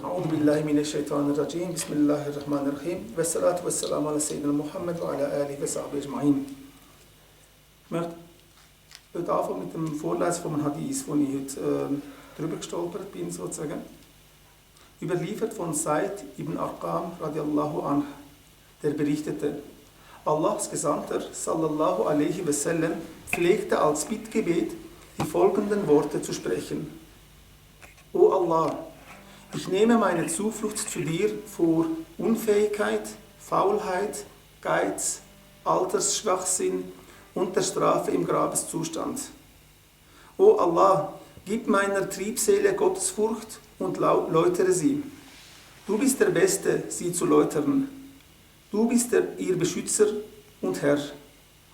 أعوذ بالله من الشيطان الرجيم بسم الله الرحمن الرحيم والصلاة والسلام على سيدنا محمد وعلى آله وصحبه أجمعين. Ich möchte heute anfangen mit dem Vorlesen von einem Hadith, wo ich heute drüber gestolpert bin, sozusagen. Überliefert von Said ibn Arqam radiallahu anh, der berichtete: Allahs Gesandter sallallahu alaihi wasallam pflegte als Bittgebet die folgenden Worte zu sprechen: O Allah, ich nehme meine Zuflucht zu dir vor Unfähigkeit, Faulheit, Geiz, Altersschwachsinn und der Strafe im Grabeszustand. O Allah, gib meiner Triebseele Gottesfurcht und läutere sie. Du bist der Beste, sie zu läutern. Du bist ihr Beschützer und Herr.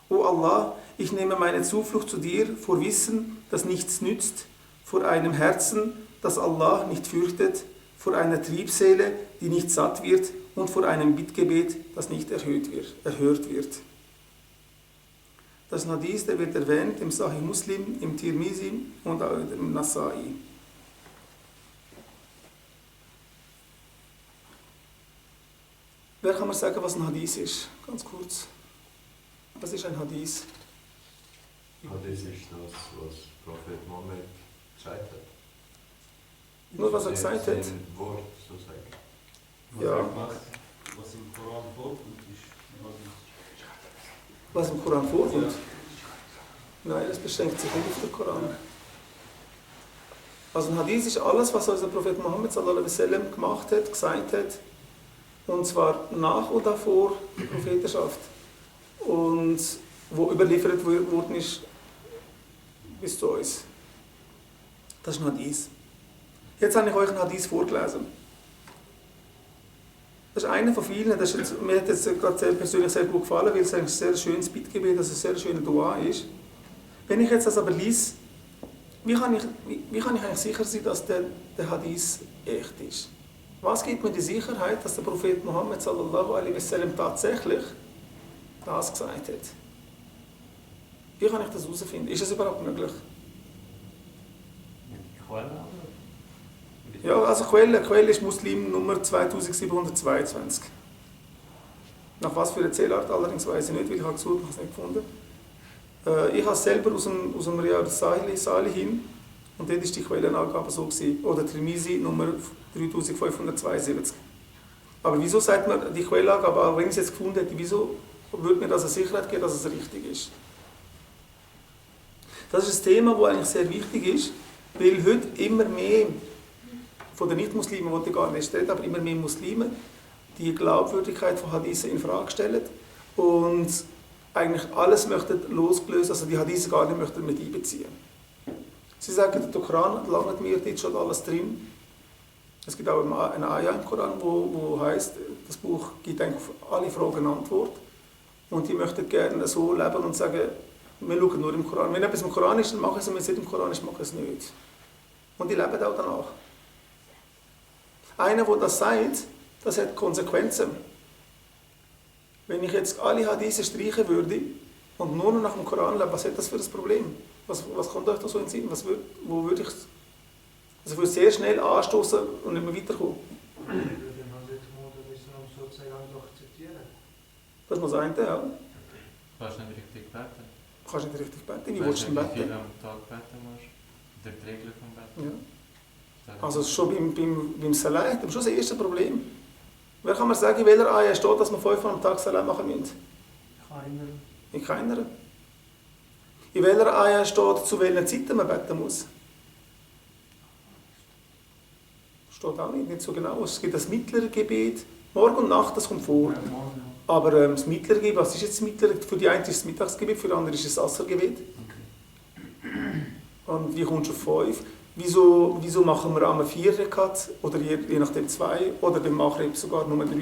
O Allah, ich nehme meine Zuflucht zu dir vor Wissen, das nichts nützt, vor einem Herzen, das Allah nicht fürchtet, vor einer Triebseele, die nicht satt wird, und vor einem Bittgebet, das nicht erhört wird. Das Hadith, der wird erwähnt im Sahih Muslim, im Tirmizi und auch im Nasai. Wer kann mir sagen, was ein Hadith ist? Ganz kurz. Was ist ein Hadith? Hadith ist das, was Prophet Mohammed gesagt hat. Nur was er gesagt hat? Ein Wort, so sagen. Ja. Was im Koran vorkommt, ist Was im Koran vorkommt? Nein, das beschränkt sich nicht auf den Koran. Also ein Hadith ist alles, was unser Prophet Mohammed sallallahu alaihi wasallam gemacht hat, gesagt hat, und zwar nach und davor die Prophetenschaft, und wo überliefert worden ist bis zu uns. Das ist ein Hadith. Jetzt habe ich euch einen Hadith vorgelesen. Das ist einer von vielen, mir hat jetzt gerade persönlich sehr gut gefallen, weil es ein sehr schönes Bittgebet, also ein sehr schöner Dua ist. Wenn ich jetzt das aber lese, wie kann ich eigentlich sicher sein, dass der Hadith echt ist? Was gibt mir die Sicherheit, dass der Prophet Mohammed sallallahu alaihi wasallam tatsächlich das gesagt hat? Wie kann ich das herausfinden? Ist es überhaupt möglich? Ja, also Quelle ist Muslim Nummer 2722. Nach was für eine Zählart allerdings weiß ich nicht, weil ich habe gesucht und habe es nicht gefunden. Ich habe es selber aus dem Riyad Salihin, und dort war die Quellenangabe so gewesen. Oder Tirmizi Nummer 3572. Aber wieso sagt man die Quellenangabe, auch wenn ich es jetzt gefunden hätte, wieso würde mir das eine Sicherheit geben, dass es richtig ist? Das ist ein Thema, das eigentlich sehr wichtig ist, weil heute immer mehr von den Nicht-Muslimen, wollte ich gar nicht reden, aber immer mehr Muslime die Glaubwürdigkeit von Hadithen in Frage stellen und eigentlich alles möchten losgelöst, also die Hadithen gar nicht möchten mit einbeziehen. Sie sagen, der Koran langt mir, dort schon alles drin. Es gibt auch eine Ayah im Koran, wo heißt, das Buch gibt eigentlich auf alle Fragen Antwort, und die möchten gerne so leben und sagen, wir schauen nur im Koran. Wenn etwas im Koran ist, dann mache ich es, und wenn es nicht im Koran ist, mache ich es nicht. Und die leben auch danach. Einer, der das sagt, das hat Konsequenzen. Wenn ich jetzt alle Hadithen streichen würde und nur noch nach dem Koran lebe, was hat das für ein Problem? Was kommt euch da so in den Sinn? Wo würde ich also würde sehr schnell anstoßen und nicht mehr weiterkommen? Das muss ein ja. Du kannst nicht richtig beten. Du kannst nicht richtig beten. Wie Du willst du denn weißt nicht, wie beten? viel am Tag beten musst. Der die Regel vom Beten. Ja. Also schon beim Salat haben wir schon das erste Problem. Wer kann mir sagen, in welcher Ayah steht, dass wir 5 Mal am Tag Salat machen müssen? keiner. In keiner. In welcher Ayah steht, zu welchen Zeiten man beten muss? Steht auch nicht so genau. Es gibt das mittlere Gebet, Morgen und Nacht, das kommt vor. Aber das mittlere Gebet, was ist jetzt das mittlere? Für die einen ist es das Mittagsgebet, für die anderen ist es das Assergebet. Und wie kommst du auf 5? Wieso machen wir einmal 4 Rekat oder je nachdem 2 oder beim Maghrib sogar nur 3?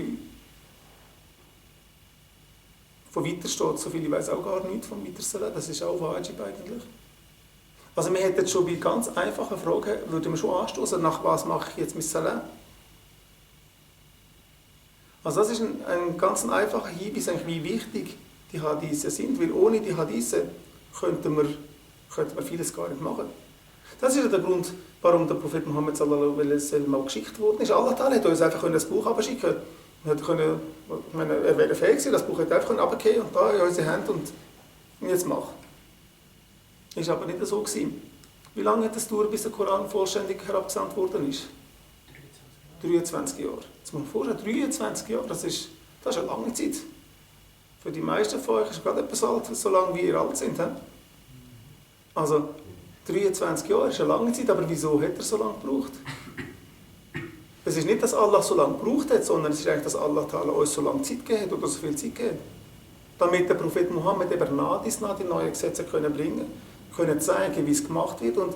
Von weiter steht, so viel ich weiß auch gar nichts vom Weitersalat, das ist auch Wajib eigentlich. Also wir hätten schon bei ganz einfachen Fragen, würden wir schon anstoßen, nach was mache ich jetzt mit Salat? Also das ist ein ganz einfacher Hinweis, wie wichtig die Hadithen sind, weil ohne die Hadithen könnten wir vieles gar nicht machen. Das ist ja der Grund, warum der Prophet Muhammad sallallahu alaihi wasallam auch geschickt worden ist. Allah Ta'ala hat uns einfach das Buch abschicken können. Er wäre fähig gewesen, das Buch hätte einfach runtergehen und da in unsere Hände und jetzt mach. Ist aber nicht so gewesen. Wie lange hat es gedauert, bis der Koran vollständig herabgesandt worden ist? 23 Jahre. Jetzt muss man vorstellen, 23 Jahre, das ist eine lange Zeit. Für die meisten von euch ist gerade etwas alt, so lange wie ihr alt sind. He? Also 23 Jahre ist eine lange Zeit, aber wieso hat er so lange gebraucht? Es ist nicht, dass Allah so lange gebraucht hat, sondern es ist eigentlich, dass Allah Ta'ala uns so lange Zeit gegeben hat oder so viel Zeit gegeben hat. Damit der Prophet Muhammad eben nach die neuen Gesetze bringen können zeigen, wie es gemacht wird und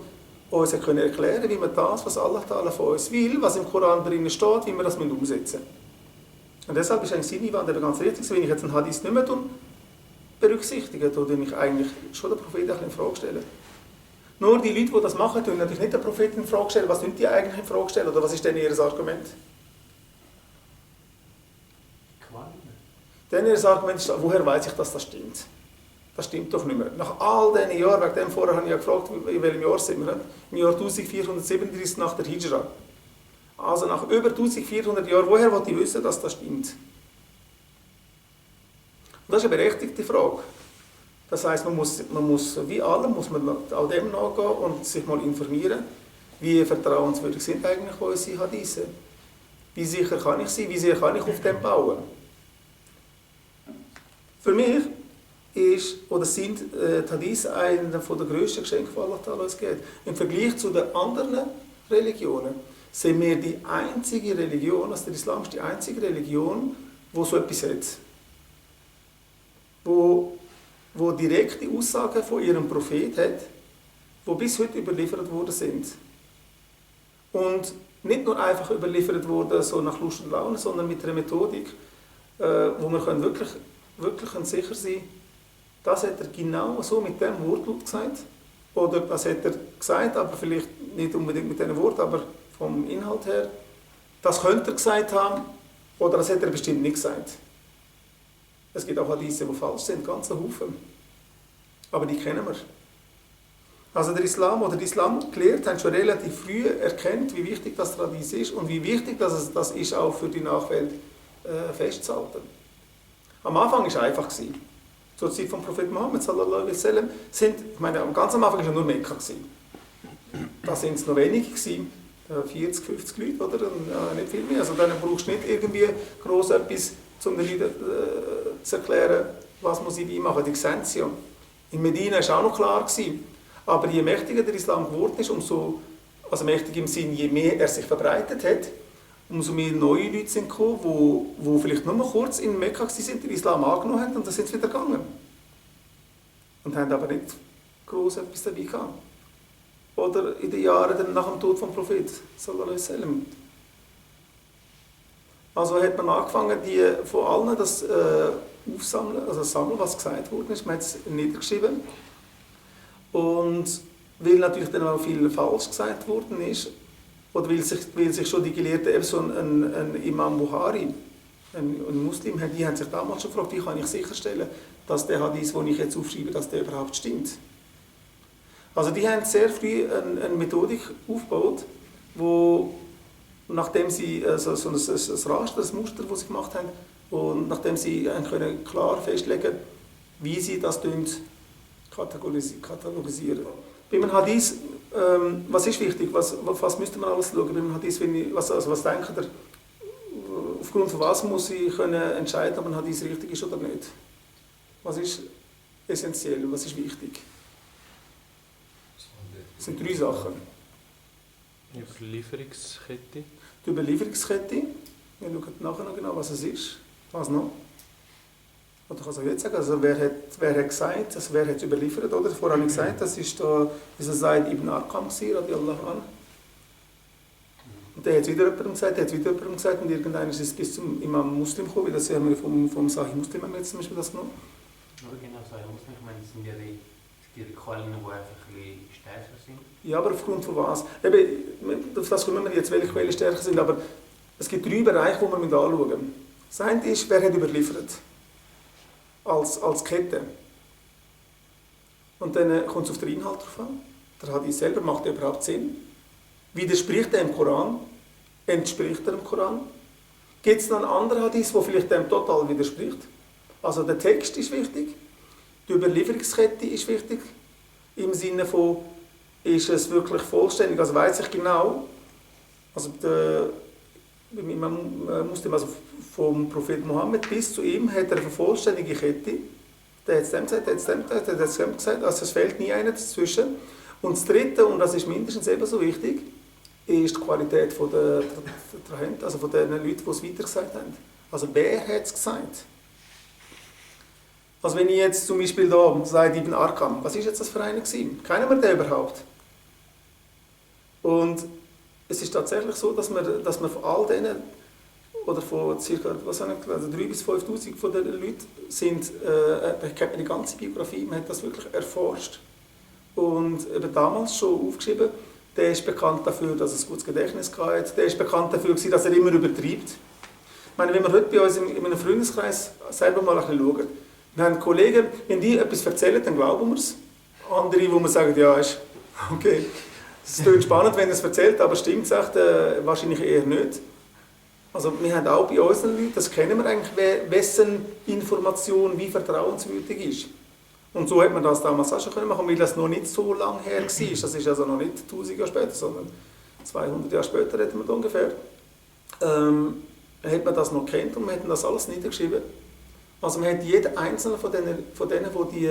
uns können erklären, wie man das, was Allah Ta'ala von uns will, was im Koran drin steht, wie wir das umsetzen müssen. Und deshalb ist eigentlich seine Einwand eben ganz richtig, wenn ich jetzt einen Hadith nicht mehr berücksichtige, dann ich eigentlich schon den Propheten in Frage stellen. Nur die Leute, die das machen, tun natürlich nicht den Propheten in Frage stellen. Was tun die eigentlich in Frage stellen? Oder was ist denn ihr Argument? Denn ihr Argument ist, woher weiß ich, dass das stimmt? Das stimmt doch nicht mehr. Nach all diesen Jahren, wegen dem vorher habe ich ja gefragt, in welchem Jahr sind wir? Im Jahr 1437 nach der Hijra. Also nach über 1400 Jahren, woher wollte ich wissen, dass das stimmt? Und das ist eine berechtigte Frage. Das heisst, man muss wie alle muss man auch dem nachgehen und sich mal informieren, wie vertrauenswürdig sind eigentlich unsere Hadithe. Wie sicher kann ich sein, wie sehr kann ich auf dem bauen. Für mich sind die Hadithe einer der grössten Geschenke, die Allah uns gibt. Im Vergleich zu den anderen Religionen sind wir die einzige Religion, also der Islam ist die einzige Religion, die so etwas hat. Wo direkte Aussagen von ihrem Prophet hat, die bis heute überliefert worden sind. Und nicht nur einfach überliefert worden, so nach Lust und Laune, sondern mit einer Methodik, wo wir wirklich sicher sein können, das hat er genau so mit dem Wortlaut gesagt. Oder das hat er gesagt, aber vielleicht nicht unbedingt mit diesem Wort, aber vom Inhalt her. Das könnte er gesagt haben, oder das hat er bestimmt nicht gesagt. Es gibt auch Hadithe, die falsch sind, ganze Haufen. Aber die kennen wir. Also der Islam oder die Islamgelehrten haben schon relativ früh erkannt, wie wichtig das Hadith ist und wie wichtig das ist, auch für die Nachwelt festzuhalten. Am Anfang war es einfach. Zur Zeit vom Propheten Muhammad sallallahu alaihi wasallam ganz am Anfang war es nur Mekka. Da sind es noch wenige gewesen, 40, 50 Leute, oder? Nicht viel mehr. Also dann brauchst du nicht irgendwie gross etwas, um den Leuten zu erklären, was muss ich wie machen. Die sehen es ja. In Medina war es auch noch klar gewesen. Aber je mächtiger der Islam geworden ist, also mächtig im Sinn, je mehr er sich verbreitet hat, umso mehr neue Leute sind gekommen, die vielleicht nur mal kurz in Mekka waren, den Islam angenommen haben und dann sind sie wieder gegangen. Und haben aber nicht gross etwas dabei gehabt. Oder in den Jahren nach dem Tod des Propheten sallallahu alaihi wasallam. Also hat man angefangen, von allen das aufsammeln, also sammeln, was gesagt worden ist. Man hat es niedergeschrieben. Und weil natürlich dann auch viel falsch gesagt worden ist, oder weil sich schon die Gelehrten, eben so ein Imam Bukhari, ein Muslim, die haben sich damals schon gefragt, wie kann ich sicherstellen, dass der Hadith, den ich jetzt aufschreibe, dass der überhaupt stimmt. Also die haben sehr früh eine Methodik aufgebaut, wo nachdem sie so ein Raster, ein Muster, das sie gemacht haben, und nachdem sie können klar festlegen können, wie sie das kategorisieren. Bei einem Hadith, was ist wichtig? Was müsste man alles schauen? Bei einem Hadith, was denken ihr? Aufgrund von was muss ich können entscheiden, ob ein Hadith richtig ist oder nicht? Was ist essentiell? Was ist wichtig? Das sind 3 Sachen. Die Überlieferungskette. Die Überlieferungskette. Wir schauen nachher noch genau, was es ist. Was noch? Oder kann ich auch jetzt sagen, also wer hat gesagt, also wer hat es überliefert, oder? Vorher habe ich gesagt, das ist da dieser Zaid ibn Arqam radiallahu anhu. Und der hat es wieder jemandem gesagt, und irgendwann ist es bis zum Imam Muslim gekommen, weil das haben wir vom Sahih Muslim haben wir jetzt zum Beispiel das genommen. Aber genau, Sahih Muslim, ich meine, das sind ja die Quellen, die einfach ein bisschen stärker sind. Ja, aber aufgrund von was? Eben, auf das kommen wir jetzt, welche Quellen stärker sind, aber es gibt 3 Bereiche, die wir anschauen müssen. Das eine ist, wer hat überliefert? Als Kette. Und dann kommt es auf den Inhalt drauf an. der Hadith selber, macht er überhaupt Sinn? Widerspricht er im Koran? Entspricht er im Koran? Gibt es noch einen anderen Hadith, der vielleicht dem total widerspricht? Also der Text ist wichtig, die Überlieferungskette ist wichtig, im Sinne von, ist es wirklich vollständig, also weiß ich genau, also man Muslim, also vom Prophet Mohammed bis zu ihm hat er eine vollständige Kette. Der hat es dem gesagt, der hat es dem gesagt, der hat es dem gesagt, also es fehlt nie einer dazwischen. Und das Dritte, und das ist mindestens ebenso wichtig, ist die Qualität von der Trahenten, also von den Leuten, die es weitergesagt haben. Also wer hat es gesagt? Also wenn ich jetzt zum Beispiel da sage, Ibn Arqam, was ist jetzt das für einer gewesen? Kennen wir den überhaupt? Und es ist tatsächlich so, dass man von all denen, oder von ca. 3.000 bis 5.000 von den Leuten sind, da kennt man die ganze Biografie, man hat das wirklich erforscht. Und eben damals schon aufgeschrieben, der ist bekannt dafür, dass er ein gutes Gedächtnis hatte, der ist bekannt dafür, dass er immer übertreibt. Ich meine, wenn wir heute bei uns in einem Freundeskreis selber mal ein bisschen schauen, wir haben Kollegen, wenn die etwas erzählen, dann glauben wir es. Andere, wo man sagt, ja, ist okay. Es klingt spannend, wenn er es erzählt, aber stimmt es echt, wahrscheinlich eher nicht. Also wir haben auch bei unseren Leuten, das kennen wir eigentlich, wessen Information wie vertrauenswürdig ist. Und so hat man das damals auch schon machen können, weil das noch nicht so lange her war. Das ist also noch nicht 1000 Jahre später, sondern 200 Jahre später hätten wir da ungefähr. Hat man das noch kennt und wir hätten das alles niedergeschrieben. Also man hat jeden einzelnen von denen, die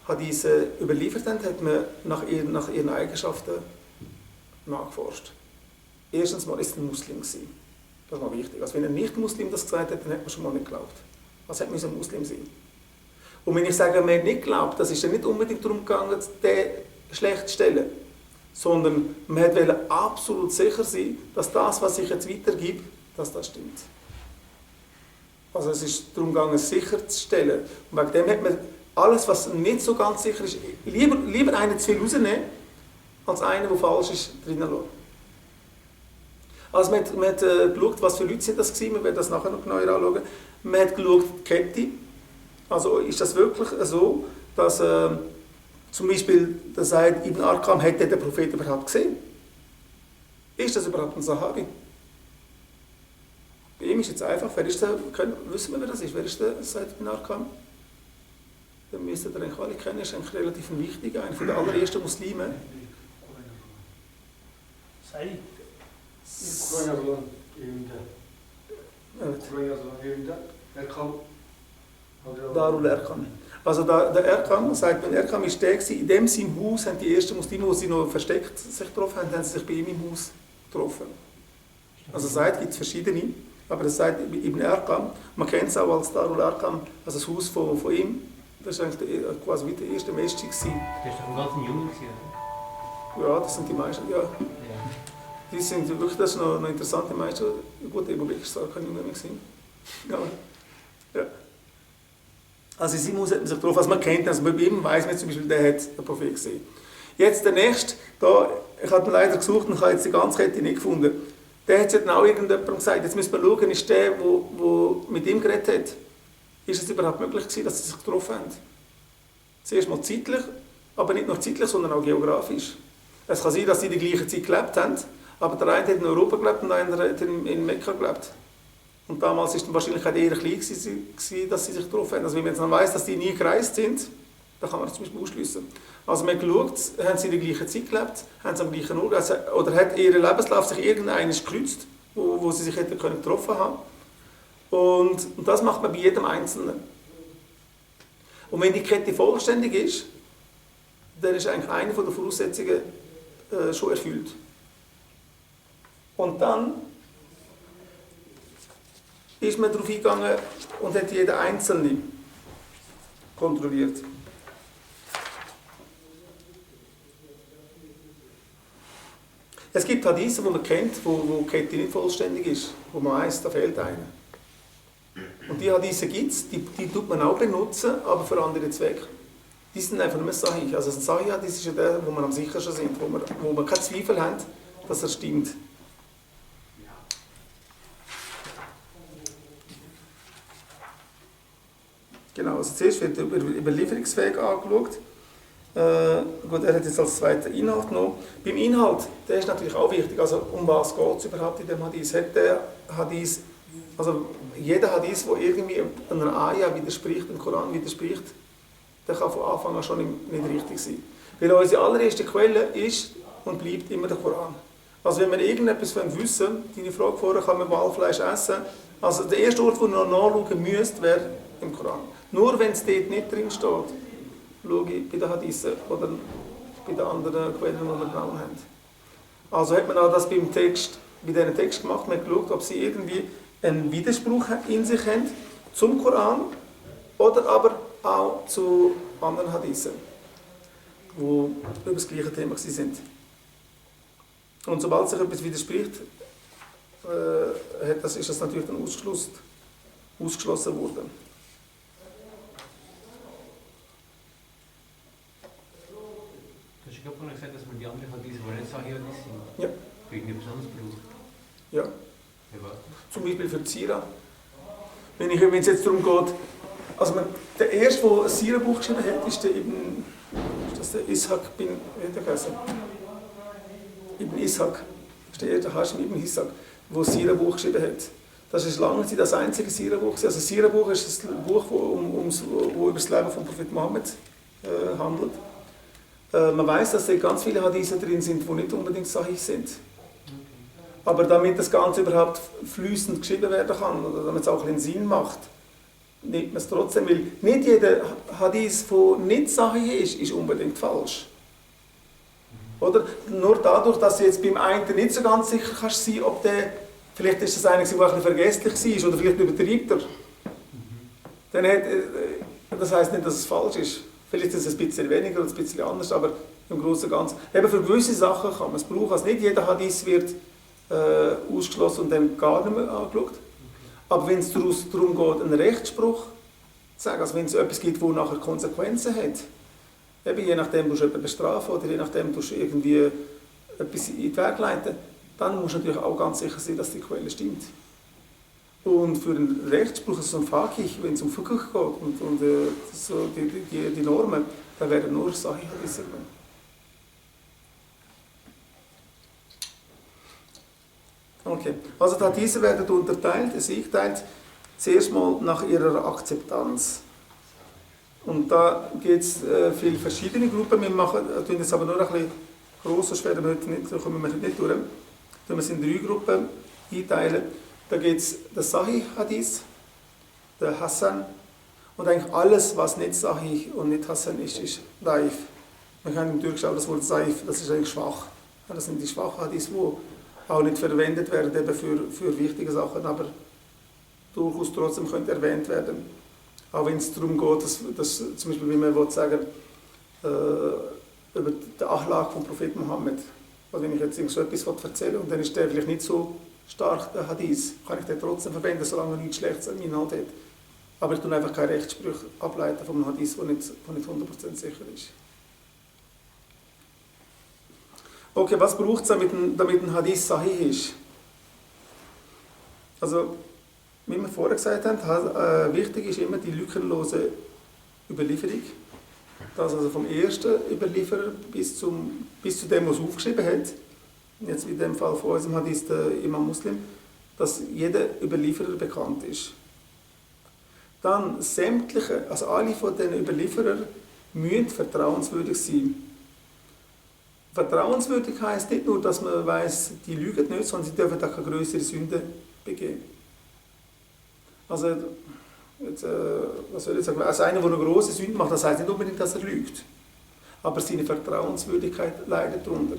Hadithe überliefert haben, hat man nach ihren Eigenschaften nachgeforscht. Erstens mal ist er ein Muslim gewesen. Das ist mal wichtig. Also wenn ein Nicht-Muslim das gesagt hat, dann hat man schon mal nicht geglaubt. Was hat ein Muslim sein? Und wenn ich sage, man hat nicht geglaubt, das ist ja nicht unbedingt darum gegangen, den schlecht zu stellen, sondern man wollte absolut sicher sein, dass das, was ich jetzt weitergebe, dass das stimmt. Also es ist darum gegangen, sicherzustellen. Und wegen dem hat man alles, was nicht so ganz sicher ist, lieber einen zu viel rausnehmen, als einen, der falsch ist, drinnen lassen. Also man hat geschaut, was für Leute sind das gewesen, wir werden das nachher noch genauer anschauen. Man hat geschaut, die Kette. Also ist das wirklich so, dass zum Beispiel der sagt, Ibn Arqam hätte den Prophet überhaupt gesehen? Ist das überhaupt ein Sahabi? Bei ihm ist jetzt einfach, wissen wir, wer das ist? Wer ist der Said Ibn Arqam? Den müsst ihr eigentlich alle kennen, ist eigentlich relativ wichtig, einer der allerersten Muslime. Said? Darul Erqam. Also der Erqam, sagt man, Erqam ist der gewesen, in dem seinem Haus haben die ersten Muslime, die sie noch versteckt sich getroffen haben, sie sich bei ihm im Haus getroffen. Also Said gibt es verschiedene, aber das sagt Ibn Arqam, man kennt es auch als Darul Arqam, also das Haus von ihm, das war eigentlich quasi der erste Mesjid gewesen. Der ist doch ein ganz Junge gewesen, oder? Ja, das sind die meisten, ja. Die sind wirklich, das ist noch interessant, die meisten, gut, Abu Bakr war kein Junge mehr gewesen. Ja. Also in seinem Haus hat man sich getroffen, also man kennt das, bei ihm weiss man zum Beispiel, der hat den Prophet gesehen. Jetzt der nächste, da, ich habe ihn leider gesucht und habe jetzt die ganze Kette nicht gefunden. Der hat es dann auch irgendjemandem gesagt, jetzt müssen wir schauen, ist der mit ihm geredet hat, ist es überhaupt möglich gewesen, dass sie sich getroffen haben? Zuerst mal zeitlich, aber nicht nur zeitlich, sondern auch geografisch. Es kann sein, dass sie in der gleichen Zeit gelebt haben, aber der eine hat in Europa gelebt und der andere hat in Mekka gelebt. Und damals war die Wahrscheinlichkeit eher klein, dass sie sich getroffen haben. Also wenn man jetzt noch weiss, dass die nie gereist sind, dann kann man das zum Beispiel ausschliessen. Also man hat geschaut, haben sie in der gleichen Zeit gelebt, haben sie am gleichen Ort, oder hat ihr Lebenslauf sich irgendeines gekreuzt, wo sie sich hätten getroffen haben. Und das macht man bei jedem Einzelnen. Und wenn die Kette vollständig ist, dann ist eigentlich eine der Voraussetzungen schon erfüllt. Und dann ist man darauf eingegangen und hat jeden Einzelne kontrolliert. Es gibt Hadithe, die man kennt, wo die Kette nicht vollständig ist, wo man weiss, da fehlt einer. Und die Hadithe gibt es, die tut man auch benutzen, aber für andere Zwecke. Die sind einfach nicht mehr Sahih. Also ein Sahih-Hadith ist ja der, wo man am sichersten sind, wo man keinen Zweifel hat, dass er stimmt. Genau, also zuerst wird der Überlieferungsweg angeschaut. Gut, er hat jetzt als zweiter Inhalt genommen. Beim Inhalt, der ist natürlich auch wichtig, also um was geht es überhaupt in dem Hadith? Hat der Hadith, also jeder Hadith, der irgendwie einer Ayah widerspricht, dem Koran widerspricht, der kann von Anfang an schon nicht richtig sein. Weil unsere allererste Quelle ist und bleibt immer der Koran. Also wenn wir irgendetwas wissen, deine Frage vorher, kann man Walfleisch essen, also der erste Ort, wo ihr noch nachschauen müsst, wäre im Koran. Nur wenn es dort nicht drin steht, schaue ich bei den Hadithen oder bei den anderen Quellen, die wir genommen haben. Also hat man auch das beim Text, bei diesem Text gemacht, man hat geschaut, ob sie irgendwie einen Widerspruch in sich haben zum Koran oder aber auch zu anderen Hadithen, die über das gleiche Thema sind. Und sobald sich etwas widerspricht, ist das natürlich dann ausgeschlossen worden. Du hast gerade vorhin gesagt, dass man die anderen Hadithen, die nicht Sahih Hadith sind, Ja. für irgendetwas anderes braucht. Ja. Ja, was? Zum Beispiel für die Sira. Wenn es jetzt darum geht, also der erste, der ein Sira-Buch geschrieben hat, ist der Ishaq bin, wie hat er geheißen? Ibn Ishaq. Das ist der erste Hashim Ibn Ishaq, der ein Sira-Buch geschrieben hat. Das ist lange Zeit das einzige Sira-Buch. Also das Sira-Buch ist ein Buch, das über das Leben von Prophet Mohammed handelt. Man weiß, dass da ganz viele Hadithen drin sind, die nicht unbedingt sahih sind. Aber damit das Ganze überhaupt fließend geschrieben werden kann, oder damit es auch einen Sinn macht, nimmt man es trotzdem. Weil nicht jeder Hadith, der nicht sahih ist unbedingt falsch. Oder? Nur dadurch, dass du jetzt beim einen nicht so ganz sicher kannst sein, ob der, vielleicht ist das einer, der ein bisschen vergesslich war, oder vielleicht übertreibt er. Dann das heisst nicht, dass es falsch ist. Vielleicht ist es ein bisschen weniger oder ein bisschen anders, aber im Großen und Ganzen. Eben für gewisse Sachen kann man es brauchen. Also nicht jeder Hadith wird ausgeschlossen und dann gar nicht mehr angeschaut. Aber wenn es darum geht, einen Rechtsspruch zu sagen, also wenn es etwas gibt, das nachher Konsequenzen hat, eben je nachdem du jemanden bestrafen oder je nachdem du irgendwie etwas in die Wege leiten, dann musst du natürlich auch ganz sicher sein, dass die Quelle stimmt. Und für einen Rechtsspruch, also so ein Fakih, wenn es um Fiqh geht und so die Normen, dann werden nur Sahih Hadith. Okay, also die Hadithen werden unterteilt, es eingeteilt, zuerst mal nach ihrer Akzeptanz. Und da gibt es viele verschiedene Gruppen. Wir tun jetzt aber nur ein bisschen gross, sonst kommen wir heute nicht durch. Wir sind in 3 Gruppen einteilen. Da gibt es den Sahih-Hadith, den Hasan und eigentlich alles, was nicht Sahih und nicht Hasan ist Daif. Wir haben im Türkischen auch das Wort Daif, das ist eigentlich schwach. Das sind die schwachen Hadiths, die auch nicht verwendet werden eben für wichtige Sachen, aber durchaus trotzdem können erwähnt werden. Auch wenn es darum geht, dass zum Beispiel, wie man sagen über den Achlaq vom Prophet Mohammed. Also wenn ich jetzt so etwas erzähle und dann ist der vielleicht nicht so stark, der Hadith, kann ich den trotzdem verwenden, solange er nichts Schlechtes im Inhalt hat. Aber ich tue einfach keine Rechtssprüche ableiten von einem Hadith, der nicht 100% sicher ist. Okay, was braucht es, damit ein Hadith sahih ist? Also, wie wir vorher gesagt haben, wichtig ist immer die lückenlose Überlieferung. Das also vom ersten Überlieferer bis zu dem, was er aufgeschrieben hat. Jetzt in dem Fall von unserem Hadith, der Imam Muslim, dass jeder Überlieferer bekannt ist. Dann sämtliche, also alle von diesen Überlieferern müssen vertrauenswürdig sein. Vertrauenswürdig heisst nicht nur, dass man weiss, die lügen nicht, sondern sie dürfen auch keine größere Sünde begehen. Also, jetzt, was soll ich sagen, also einer, der eine grosse Sünde macht, das heisst nicht unbedingt, dass er lügt. Aber seine Vertrauenswürdigkeit leidet darunter.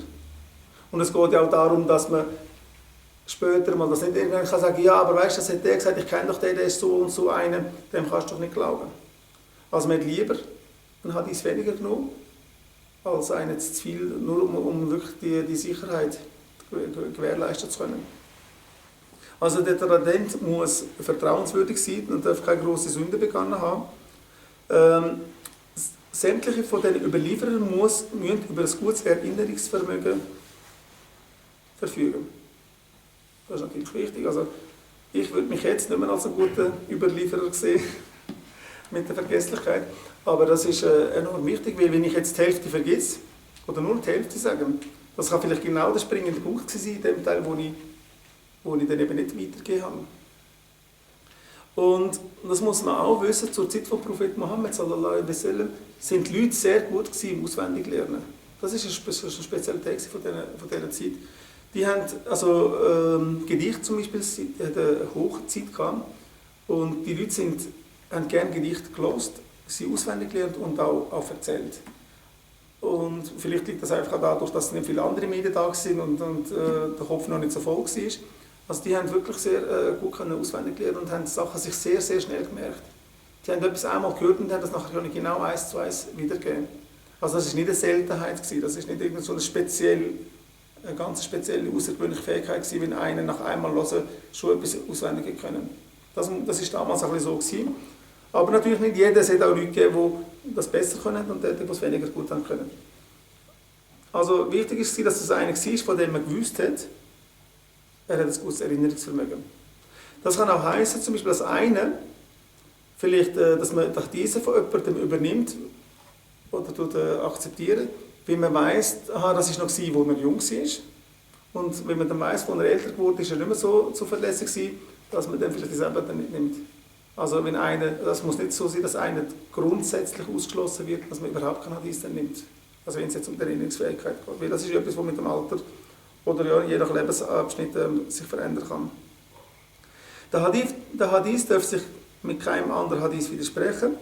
Und es geht ja auch darum, dass man später mal das nicht irgendwann kann sagen, ja, aber weißt du, das hat der gesagt, ich kenne doch den, der ist so und so einer, dem kannst du doch nicht glauben. Also man hat lieber einen Hadith weniger genommen, als einen zu viel, nur um wirklich die Sicherheit gewährleisten zu können. Also der Tradient muss vertrauenswürdig sein und darf keine grosse Sünde begangen haben. Sämtliche von den Überlieferern müssen über ein gutes Erinnerungsvermögen verfügen. Das ist natürlich wichtig. Also ich würde mich jetzt nicht mehr als einen guten Überlieferer sehen. mit der Vergesslichkeit. Aber das ist enorm wichtig, weil wenn ich jetzt die Hälfte vergesse, oder nur die Hälfte sage, das kann vielleicht genau der springende Punkt sein, in dem Teil, wo ich dann eben nicht weitergegeben habe. Und das muss man auch wissen, zur Zeit von Prophet Mohammed sallallahu alaihi wasallam sind die Leute sehr gut im Auswendiglernen. Das ist eine Spezialität von dieser Zeit. Die haben, Gedichte zum Beispiel, hat eine hohe Zeit gehabt. Und die Leute haben gerne Gedichte gelesen, sie auswendig gelernt und auch erzählt. Und vielleicht liegt das einfach auch dadurch, dass nicht viele andere Medien da sind und der Kopf noch nicht so voll war. Also die haben wirklich sehr gut auswendig gelernt und haben Sachen sich sehr, sehr schnell gemerkt. Die haben etwas einmal gehört und haben das nachher nicht genau 1:1 wiedergegeben. Also das war nicht eine Seltenheit, das war nicht irgend so eine ganz spezielle, außergewöhnliche Fähigkeit gewesen, wenn einer nach einmal hören schon etwas auswendig können. Das war damals auch so gewesen. Aber natürlich nicht jeder, es hat auch Leute gegeben, die das besser können und die es weniger gut haben können. Also wichtig ist, dass es einer war, von dem man gewusst hat, er hat ein gutes Erinnerungsvermögen. Das kann auch heißen, zum Beispiel, dass einer vielleicht, dass man diese von jemandem übernimmt oder akzeptiert, weil man weiss, das war noch, als er jung war. Und wenn man dann weiss, als er älter geworden ist, er nicht mehr so zuverlässig gewesen, dass man dann vielleicht das selber dann nicht nimmt. Also wenn das muss nicht so sein, dass einer grundsätzlich ausgeschlossen wird, dass man überhaupt keinen Hadith dann nimmt. Also wenn es jetzt um die Erinnerungsfähigkeit geht. Weil das ist etwas, was mit dem Alter oder ja, je nach Lebensabschnitt sich verändern kann. Der Hadith darf sich mit keinem anderen Hadith widersprechen,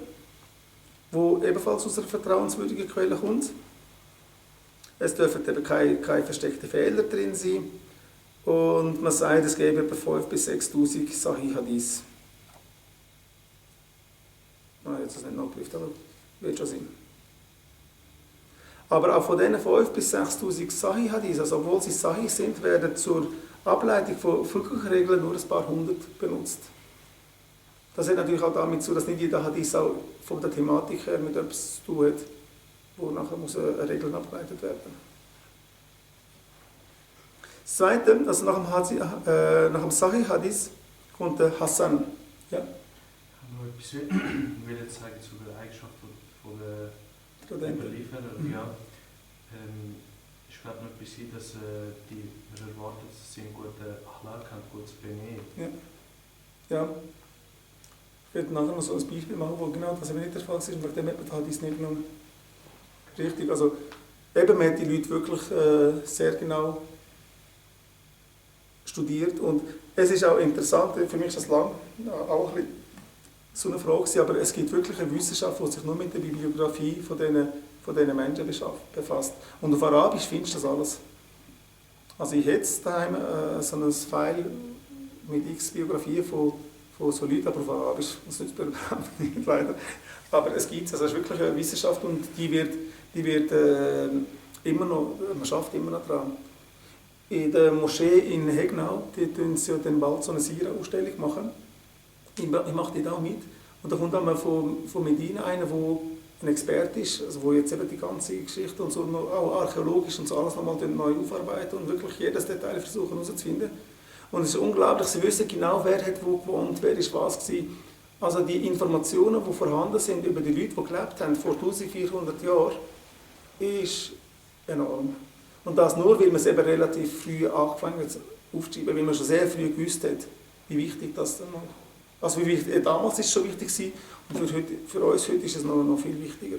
wo ebenfalls aus einer vertrauenswürdigen Quelle kommt. Es dürfen eben keine versteckten Fehler drin sein. Und man sagt, es gäbe etwa 5.000 bis 6.000 Sahih-Hadith. Jetzt ist es nicht nachgeprüft, aber wird schon sein. Aber auch von diesen 5.000 bis 6.000 Sahih-Hadith, also obwohl sie Sahih sind, werden zur Ableitung von Fiqh-Regeln nur ein paar hundert benutzt. Das hat natürlich auch damit zu, dass nicht jeder Hadith auch von der Thematik her mit etwas zu tun hat, wo nachher muss eine Regel abgeleitet werden. Das Zweite, also nach dem Sahih-Hadith kommt der Hasan. Ja? Ich habe noch etwas sagen zu der Eigenschaft von der Überlieferer. Ja. Ich glaube noch etwas sein, dass die erwartet, dass sie einen guten Achlaq haben, gutes Benehmen. Ja. Ich werde nachher noch so ein Beispiel machen, wo genau das eben nicht der Fall ist, und wegen dem hat man halt nicht genommen. Richtig, also eben, man hat die Leute wirklich sehr genau studiert und es ist auch interessant, für mich ist das lang auch ein bisschen so eine Frage gewesen, aber es gibt wirklich eine Wissenschaft, die sich nur mit der Bibliografie von diesen Menschen befasst. Und auf Arabisch findest du das alles. Also ich hätte daheim so ein File mit x Biografien von so Leuten, aber auf Arabisch, das nützt mir überhaupt nicht, leider. Aber es gibt es, also es ist wirklich eine Wissenschaft und die wird immer noch, man schafft immer noch dran. In der Moschee in Hegnau, die tun sie ja dann bald so eine Sira-Ausstellung machen. Ich mache die da auch mit. Und da kommt einmal von Medina einer, der ein Experte ist, also wo jetzt eben die ganze Geschichte und so auch archäologisch und so alles nochmal neu aufarbeiten und wirklich jedes Detail versuchen herauszufinden. Und es ist unglaublich, sie wissen genau, wer hat wo gewohnt, wer ist was gewesen. Also die Informationen, die vorhanden sind über die Leute, die gelebt haben vor 1400 Jahren, ist enorm. Und das nur, weil man es eben relativ früh angefangen hat aufzuschreiben, weil man schon sehr früh gewusst hat, wie wichtig das dann noch ist. Also damals war es schon wichtig und für uns heute ist es noch viel wichtiger.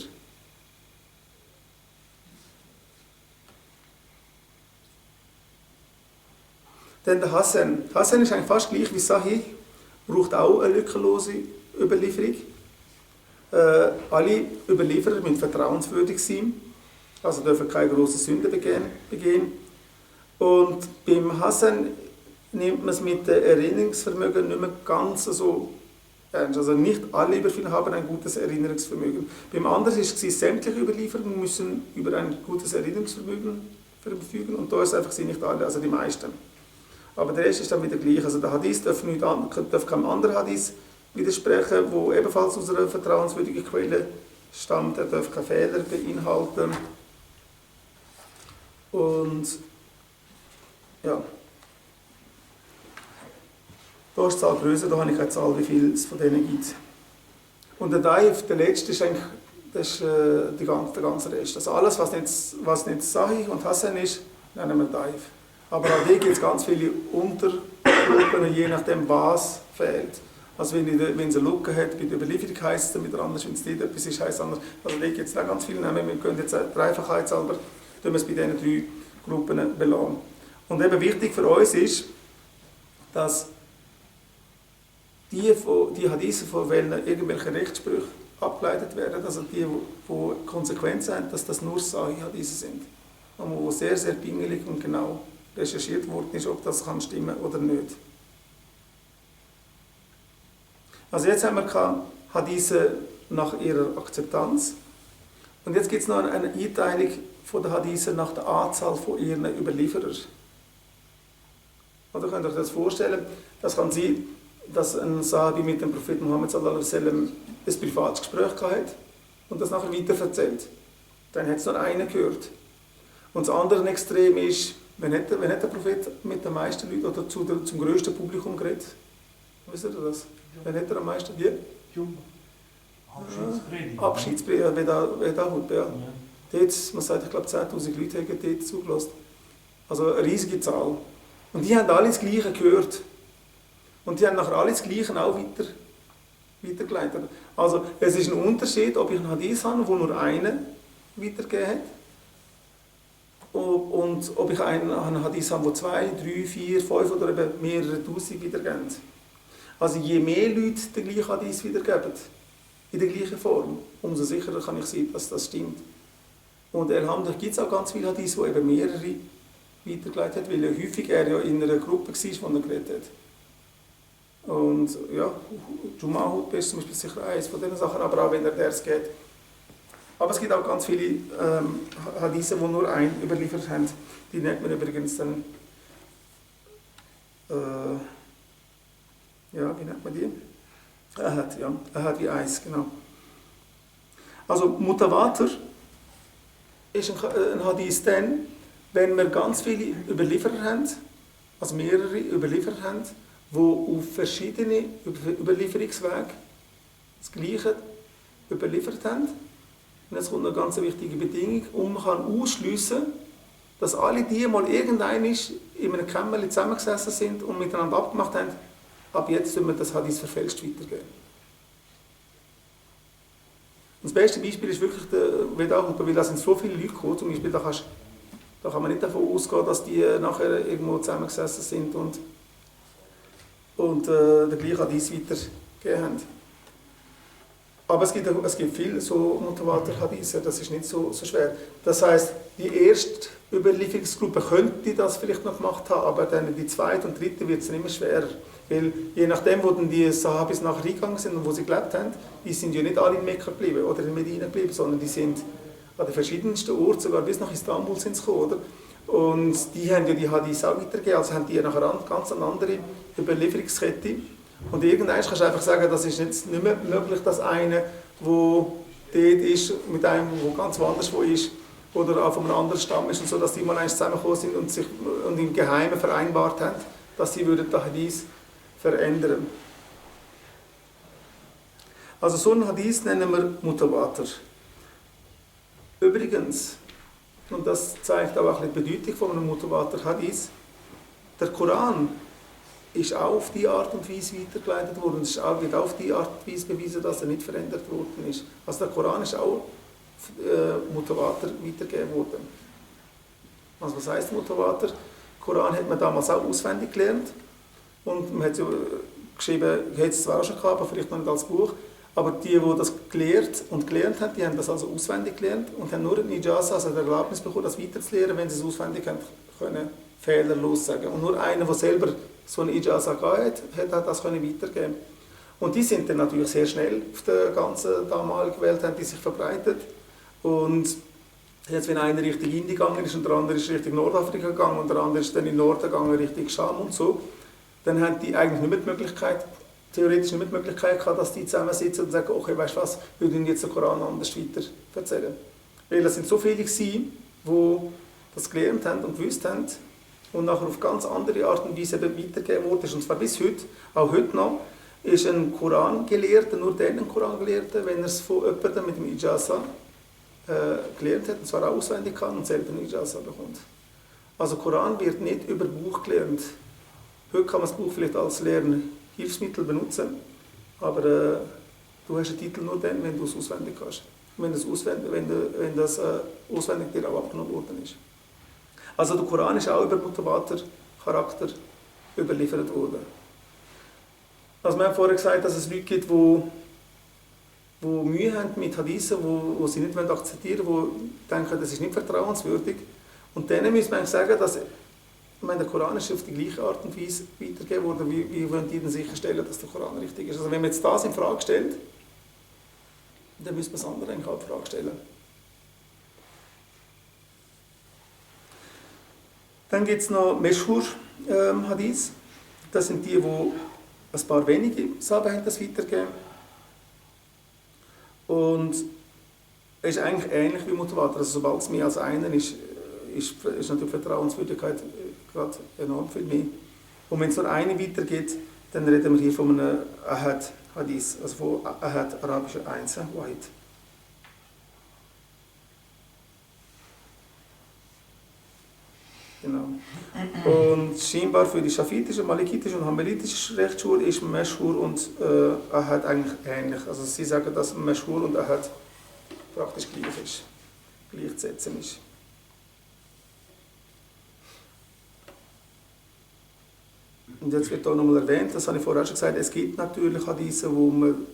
Dann der Hasan. Hasan ist eigentlich fast gleich wie Sahih, braucht auch eine lückenlose Überlieferung. Alle Überlieferer müssen vertrauenswürdig sein, also dürfen keine grossen Sünden begehen. Und beim Hasan nimmt man es mit dem Erinnerungsvermögen nicht mehr ganz so ernst. Also nicht alle Überlieferer haben ein gutes Erinnerungsvermögen. Beim anderen ist es, sämtliche Überlieferer müssen über ein gutes Erinnerungsvermögen verfügen und da ist es einfach nicht alle, also die meisten. Aber der Rest ist dann wieder gleich. Also der Hadith darf keinem anderen Hadith widersprechen, der ebenfalls aus einer vertrauenswürdigen Quelle stammt. Er darf keine Fehler beinhalten. Und ja. Da ist die Zahl größer, da habe ich keine Zahl, wie viel es von denen gibt. Und der Daif, der letzte, ist eigentlich der ganze Rest. Also alles, was nicht Sahih und Hasan ist, nennen wir Daif. Aber auch hier gibt es ganz viele Untergruppen, je nachdem, was fehlt. Also wenn es eine Lücke hat, bei der Überlieferung heisst es wieder anders, wenn es nicht etwas ist, heisst es anders. Also hier gibt es auch ganz viele Namen, wir können jetzt dreifachheitshalber, tun wir es bei diesen 3 Gruppen belassen. Und eben wichtig für uns ist, dass die Hadithe, von denen irgendwelche Rechtssprüche abgeleitet werden, also die Konsequenzen haben, dass das nur Sahih-Hadithe sind. Und wo sehr, sehr pingelig und genau recherchiert worden ist, ob das kann stimmen oder nicht. Also jetzt haben wir Hadithe nach ihrer Akzeptanz. Und jetzt gibt es noch eine Einteilung von der Hadithe nach der Anzahl von ihren Überlieferern. Oder könnt ihr euch das vorstellen? Das kann sein, dass ein Sahabi mit dem Propheten Muhammad sallallahu alaihi wasallam ein privates Gespräch hatte und das nachher weiterverzählt. Dann hat es nur einen gehört. Und das andere Extrem ist, wenn hat der Prophet mit den meisten Leuten oder zum grössten Publikum geredet? Wisst ihr das? Wen hat er am meisten? Die? Abschiedspredigt. Abschiedspredigt, Vedahut, ja. Dort, man sagt, ich glaube 10'000 Leute haben dort zugelassen. Also eine riesige Zahl. Und die haben alle das Gleiche gehört. Und die haben nachher alle das Gleiche auch weitergeleitet. Also es ist ein Unterschied, ob ich einen Hadith habe, der nur einen weitergegeben hat, und ob ich einen Hadith habe, der 2, 3, 4, 5 oder eben mehrere Tausend weitergeben. Also je mehr Leute den gleichen Hadith wiedergeben, in der gleichen Form, umso sicherer kann ich sein, dass das stimmt. Und Alhamdulillah gibt es auch ganz viele Hadith, die eben mehrere weitergeleitet hat, weil er häufig ja in einer Gruppe war, wo er geredet hat. Und ja, Jum'ah ist zum Beispiel sicher eines von diesen Sachen, aber auch wenn er das geht. Aber es gibt auch ganz viele Hadithe, die nur einen überliefert haben. Die nennt man übrigens dann, ja, wie nennt man die? Ahad, ja. Ahad wie Eis, genau. Also Mutawatir ist ein Hadith dann, wenn wir ganz viele Überlieferer haben, also mehrere Überlieferer haben, die auf verschiedene Überlieferungswege das Gleiche überliefert haben. Und jetzt kommt eine ganz wichtige Bedingung, und man kann ausschliessen, dass alle die mal irgendwann in einem Kämmerchen zusammengesessen sind und miteinander abgemacht haben, ab jetzt sollen wir das Hadith verfälscht weitergeben. Und das beste Beispiel ist wirklich der Vedahut, weil da sind so viele Leute gekommen, zum Beispiel, da kann man nicht davon ausgehen, dass die nachher irgendwo zusammengesessen sind und den gleichen Hadith weitergegeben haben. Aber es gibt viele so Mutawatir-Hadithe, das ist nicht so schwer. Das heisst, die erste Überlieferungsgruppe könnte das vielleicht noch gemacht haben, aber dann die zweite und dritte wird es immer schwerer. Weil je nachdem, wo dann die Sahabis nachher eingegangen sind und wo sie gelebt haben, die sind ja nicht alle in Mekka geblieben oder in Medina geblieben, sondern die sind an den verschiedensten Orten, sogar bis nach Istanbul sind sie gekommen, oder? Und die haben ja die Hadith auch weitergegeben, also haben die nachher ganz eine andere Überlieferungskette. Und irgendwann kannst du einfach sagen, das ist jetzt nicht mehr möglich, dass einer, der dort ist, mit einem, der ganz woanders ist, oder auch von einem anderen Stamm ist, und so, dass die mal zusammengekommen sind und im Geheimen vereinbart haben, dass sie den Hadith verändern würden. Also so einen Hadith nennen wir Mutawatir. Übrigens, und das zeigt auch ein bisschen die Bedeutung von einem Mutawatir-Hadith, der Koran ist auch auf die Art und Weise weitergeleitet worden. Es wird auch auf die Art und Weise bewiesen, dass er nicht verändert worden ist. Also der Koran ist auch Mutawatir weitergegeben worden. Also was heisst Mutawatir? Den Koran hat man damals auch auswendig gelernt. Und man hat ja geschrieben, hat es zwar auch schon gehabt, aber vielleicht noch nicht als Buch. Aber die das gelernt haben, die haben das also auswendig gelernt und haben nur eine Ijaza, also eine Erlaubnis bekommen, das weiterzulernen, wenn sie es auswendig haben können, fehlerlos sagen. Und nur einer, der selber so eine Ijaza gehabt hat das können weitergeben. Und die sind dann natürlich sehr schnell auf der ganzen damaligen Welt, haben die sich verbreitet. Und jetzt, wenn einer Richtung Indien gegangen ist und der andere ist Richtung Nordafrika gegangen und der andere ist dann in den Norden gegangen, Richtung Scham und so, dann haben die eigentlich nicht mehr die Möglichkeit, theoretisch nicht mehr die Möglichkeit gehabt, dass die zusammensitzen und sagen, okay, weißt du was, wir würden jetzt den Koran anders weiter erzählen. Weil es sind so viele gewesen, die das gelernt haben und gewusst haben und nachher auf ganz andere Art und Weise weitergegeben wurde. Und zwar bis heute, auch heute noch. ist ein Korangelehrter, nur dann ein Korangelehrter, wenn er es von jemandem mit dem Ijaza gelernt hat, und zwar auch auswendig kann und selber einen Ijaza bekommt. Also Koran wird nicht über Buch gelernt. Heute kann man das Buch vielleicht als Lernhilfsmittel benutzen, aber du hast einen Titel nur dann, wenn du es auswendig hast. Wenn das auswendig dir auch abgenommen worden ist. Also der Koran ist auch über Mutawatir-Charakter überliefert worden. Also wir haben vorher gesagt, dass es Leute gibt, die Mühe haben mit Hadithen, die sie nicht akzeptieren wollen, die denken, das ist nicht vertrauenswürdig. Und denen müssen wir sagen, dass der Koran ist auf die gleiche Art und Weise weitergegeben worden, wie wollen die denn sicherstellen, dass der Koran richtig ist. Also wenn man jetzt das in Frage stellt, dann müssen wir das andere eigentlich auch in Frage stellen. Dann gibt es noch Meshhur-Hadith. Das sind die ein paar wenige Sahaben haben das weitergegeben. Und es ist eigentlich ähnlich wie Mutawatir. Also sobald es mehr als einer ist natürlich Vertrauenswürdigkeit gerade enorm viel mehr. Und wenn es nur eine weitergeht, dann reden wir hier von einem Ahad-Hadith, also von Ahad, arabischer Einser, Wahid. Genau. Und scheinbar für die schafitische, malikitische und hanbalitische Rechtsschule ist Meshhur und Ahad eigentlich ähnlich. Also sie sagen, dass Meshhur und Ahad praktisch gleich ist, gleichzusetzen ist. Und jetzt wird hier nochmal erwähnt, das habe ich vorher auch schon gesagt, es gibt natürlich Hadithe, wo man,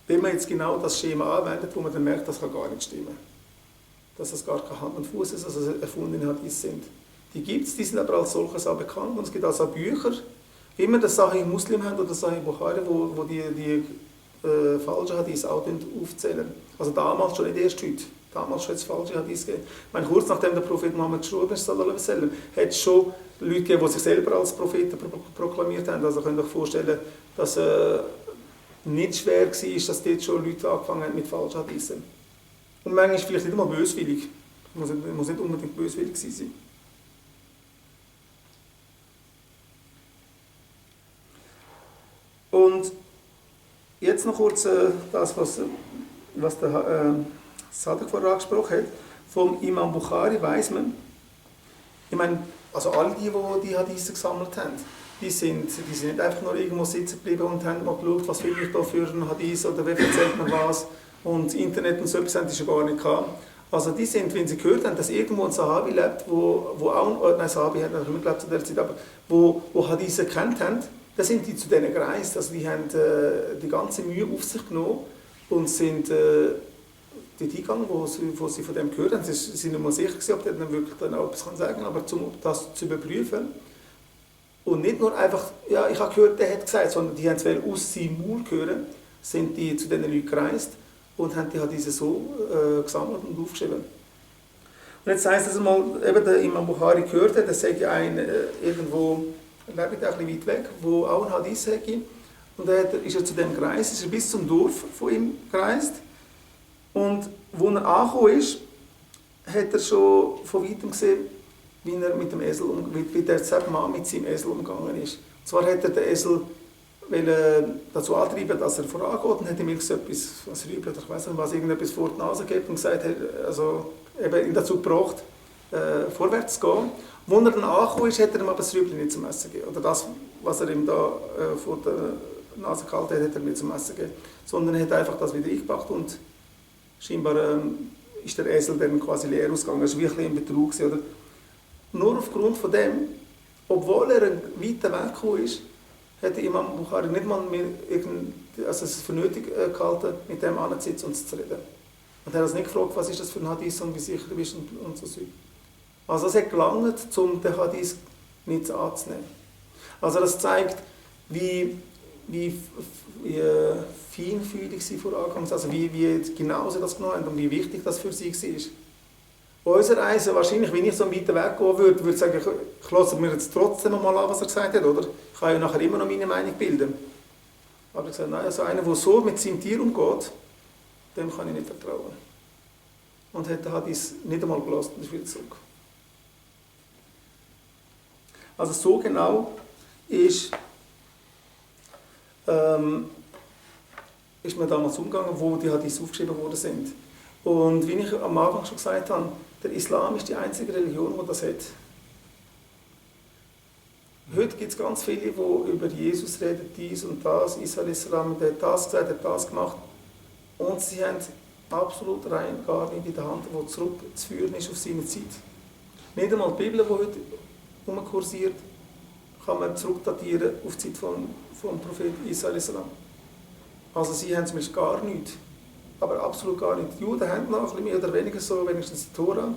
wenn man jetzt genau das Schema anwendet, wo man dann merkt, das kann gar nicht stimmen. Dass das gar kein Hand und Fuß ist, also erfundene Hadithe sind. Die gibt es, die sind aber als solches auch bekannt. Und es gibt also auch Bücher, wie wir das Sahih Muslim haben oder Sahih Bukhari, wo die falschen Hadith auch aufzählen. Also damals schon, nicht erst heute. Damals schon das falsche Hadith gegeben. Ich meine, kurz nachdem der Prophet Muhammad gestorben ist, sallallahu alaihi wasallam, hat es schon Leute gegeben, die sich selber als Propheten proklamiert haben. Also könnt ihr euch vorstellen, dass nicht schwer war, dass dort schon Leute angefangen haben mit falschen Hadithen. Und manchmal ist vielleicht nicht einmal böswillig. Muss nicht unbedingt böswillig sein. Und jetzt noch kurz das, was der Sadek vorher angesprochen hat. Vom Imam Bukhari weiss man, ich meine, also alle die Hadithe gesammelt haben, die sind nicht einfach nur irgendwo sitzen geblieben und haben mal geschaut, was will ich da für ein Hadith oder wer erzählt mir was. Und Internet und so etwas haben die schon gar nicht gehabt. Also die sind, wenn sie gehört haben, dass irgendwo ein Sahabi lebt, wo auch, nein, Sahabi hat nicht gelebt zu der Zeit, aber wo Hadithe gekannt haben, dann sind die zu denen gereist. Also die haben die ganze Mühe auf sich genommen und sind dort hingegangen, wo sie von dem gehört haben. Sie sind nicht mal sicher, ob der dann wirklich dann auch etwas sagen kann, aber um das zu überprüfen. Und nicht nur einfach, ja, ich habe gehört, der hat gesagt, sondern die haben es aus seinem Mund hören, sind die zu diesen Leuten gereist und haben die diese so gesammelt und aufgeschrieben. Und jetzt heisst es einmal, eben der Imam Bukhari gehört hat, das sei ein irgendwo, lebt auch ein bisschen weit weg, wo auch ein Hadith hätte. Und dann ist er zu dem gereist, ist er bis zum Dorf von ihm gereist. Und wo er angekommen ist, hat er schon von weitem gesehen, wie er mit dem Esel wie der Mann mit seinem Esel umgegangen ist. Und zwar hat er den Esel dazu antreiben, dass er vorangeht und hat ihm etwas, was Rüebel, ich weiß nicht was, irgendetwas vor die Nase gegeben und gesagt, also eben ihn dazu gebracht, vorwärts zu gehen. Wo er dann angekommen ist, hat er ihm aber das Rüebel nicht zum Essen gegeben. Oder das, was er ihm da vor der Nase gehalten hat, hat er nicht zum Essen gegeben. Sondern er hat einfach das wieder eingepackt und scheinbar ist der Esel dann quasi leer ausgegangen. Das war wie ein Betrug. Oder? Nur aufgrund von dem, obwohl er einen weiten Weg gekommen ist, hat Imam Bukhari nicht mal mehr es für nötig gehalten, mit dem anzusitzen und zu reden. Und er hat nicht gefragt, was ist das für ein Hadith und wie sicher du bist und so. Also es hat gelangt, um den Hadith nicht anzunehmen. Also das zeigt, wie feinfühlig sie vorangegangen sind, also wie genau sie das genommen haben und wie wichtig das für sie war. Unser Eisen, wahrscheinlich, wenn ich so einen weiten Weg gehen würde ich sagen, ich lasse mir jetzt trotzdem mal an, was er gesagt hat, oder? Ich kann ja nachher immer noch meine Meinung bilden. Aber ich gesagt, nein, also einer, der so mit seinem Tier umgeht, dem kann ich nicht vertrauen. Und hat es nicht einmal gelassen und ist wieder zurück. Also so genau ist ist man damals umgegangen, wo die Hadith aufgeschrieben worden sind. Und wie ich am Anfang schon gesagt habe, der Islam ist die einzige Religion, die das hat. Heute gibt es ganz viele, die über Jesus reden, dies und das, Isa a.s., der hat das gesagt, hat das gemacht. Und sie haben absolut rein gar nicht in der Hand, wo zurückzuführen ist auf seine Zeit. Nicht einmal die Bibel, die heute herumkursiert, kann man zurückdatieren auf die Zeit vom Propheten Isa a.s. Also sie haben zumindest gar nichts, aber absolut gar nichts. Die Juden haben noch ein bisschen mehr oder weniger so, wenigstens die Tora,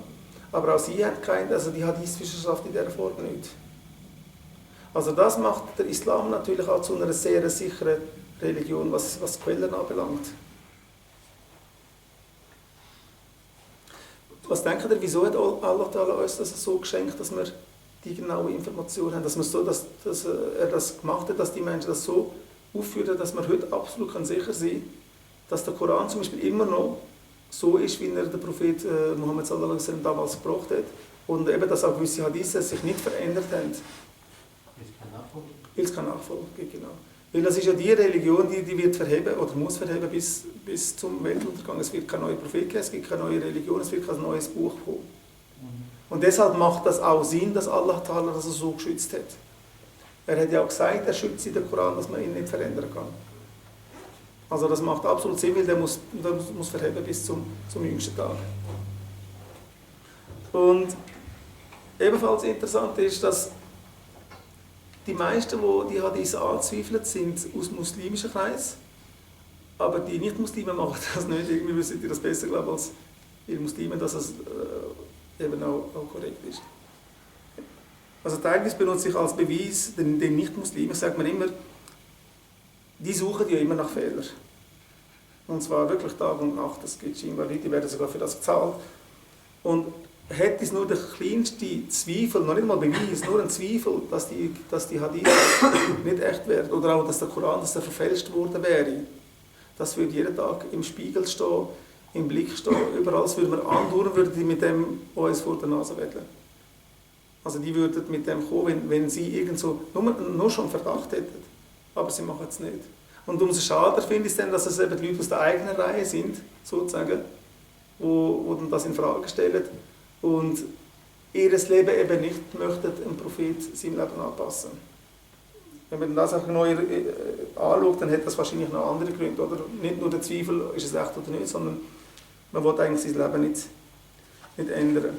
aber auch sie haben keine, also die Hadith-Wissenschaft in dieser Form nicht. Also das macht der Islam natürlich auch zu einer sehr sicheren Religion, was Quellen anbelangt. Was denkt ihr, wieso hat Allah uns das so geschenkt, dass wir die genaue Information haben, dass er das gemacht hat, dass die Menschen das so aufführen, dass wir heute absolut sicher sein können, dass der Koran zum Beispiel immer noch so ist, wie er der Prophet Muhammad sallallahu alaihi wasallam damals gebracht hat und eben, dass auch gewisse Hadithe sich nicht verändert haben. Weil es keine Nachfolge gibt, genau. Weil das ist ja die Religion, die wird verheben oder muss verheben bis zum Weltuntergang. Es wird kein neuer Prophet geben, es gibt keine neue Religion, es wird kein neues Buch kommen. Und deshalb macht das auch Sinn, dass Allah Ta'ala das so geschützt hat. Er hat ja auch gesagt, er schützt in den Koran, dass man ihn nicht verändern kann. Also das macht absolut Sinn, weil der muss verheben bis zum jüngsten Tag. Und ebenfalls interessant ist, dass die meisten, die Hadith anzweifeln, sind aus muslimischen Kreisen. Aber die Nicht-Muslime machen das nicht. Irgendwie wissen die das besser, glaube ich, als die Muslime, dass es eben auch korrekt ist. Also teilweise benutze ich als Beweis den Nicht-Muslimen, sagt man immer, die suchen ja immer nach Fehlern. Und zwar wirklich Tag und Nacht. Es gibt scheinbar Leute, die werden sogar für das gezahlt. Und hätte es nur der kleinste Zweifel, noch nicht mal Beweis, nur ein Zweifel, dass die Hadith nicht echt wäre, oder auch, dass der Koran verfälscht worden wäre, das würde jeden Tag im Spiegel stehen, im Blick stehen, überall würden wir andauern, würden die mit dem uns vor der Nase wedeln. Also die würden mit dem kommen, wenn sie irgendwo nur schon Verdacht hätten, aber sie machen es nicht. Und umso schade finde ich es dann, dass es eben die Leute aus der eigenen Reihe sind, sozusagen, wo dann das in Frage stellen und ihr Leben eben nicht möchten, dem Prophet seinem Leben anpassen. Wenn man das auch neu anschaut, dann hat das wahrscheinlich noch andere Gründe. Oder? Nicht nur der Zweifel, ist es echt oder nicht, sondern man will eigentlich sein Leben nicht ändern.